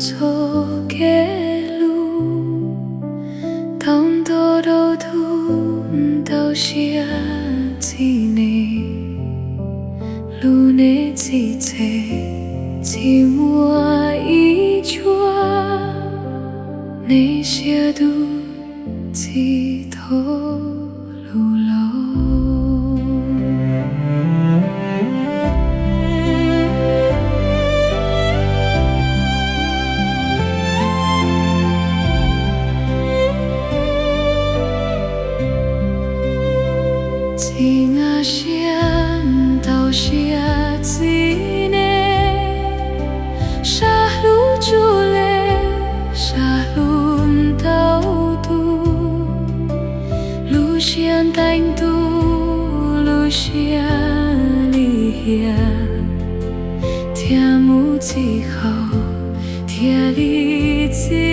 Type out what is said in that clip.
txoj kev hlub, tau nto rau tug ntau siab txi ne, lub neej txi txhe tsi muaj ib tshuab, nej siab dub txi thov lug lauj. Txi nyab siab ntau siab txi ne, sab hlub tsu le, sab hlub ntau tug, lub siab nteeg tug, lub siab lim hiam, thiaj mus txi hau, thiaj li txi